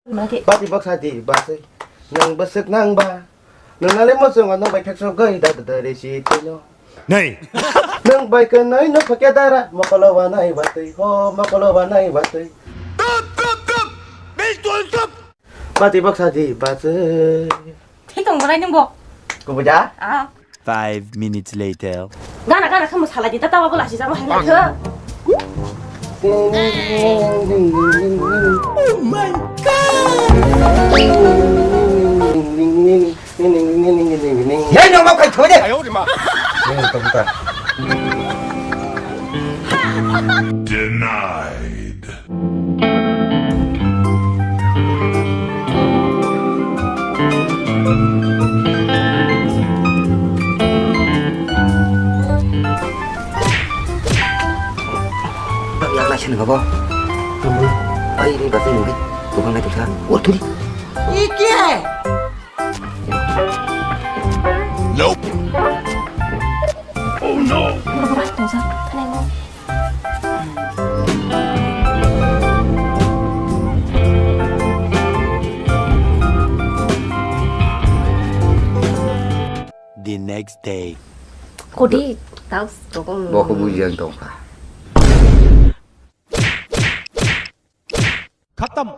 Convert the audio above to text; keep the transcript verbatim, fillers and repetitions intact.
Mati. Bati baksa di baswi. Nang baswk nang ba. Nang nale mo chungo nang bai thak sok gai da da da re si tino. Nei. Nang bai ka nai no phakya dara. Mokolo wa nai batwi. Ho mokolo wa nai batwi. Tup, tup, tup. Bil tup, tup. Bati baksa di baswi. Thik tong bolai nung bo. Kubuja? Ah. Five minutes later. Gana, gana, khamu salai di, tata wago lasi jabo hai na khe. Oh my God! Hey, no, no, kai thoi de. Ayo, ma. Ni to buka. Denied. Yak lai sini kabo. Ai, ini batu ini. Tukang naik tukang. Wah, tuh. Iki. Nope. Oh no. The next day. Kodi, tau rokong. Boko bujian tongkha. Khatam.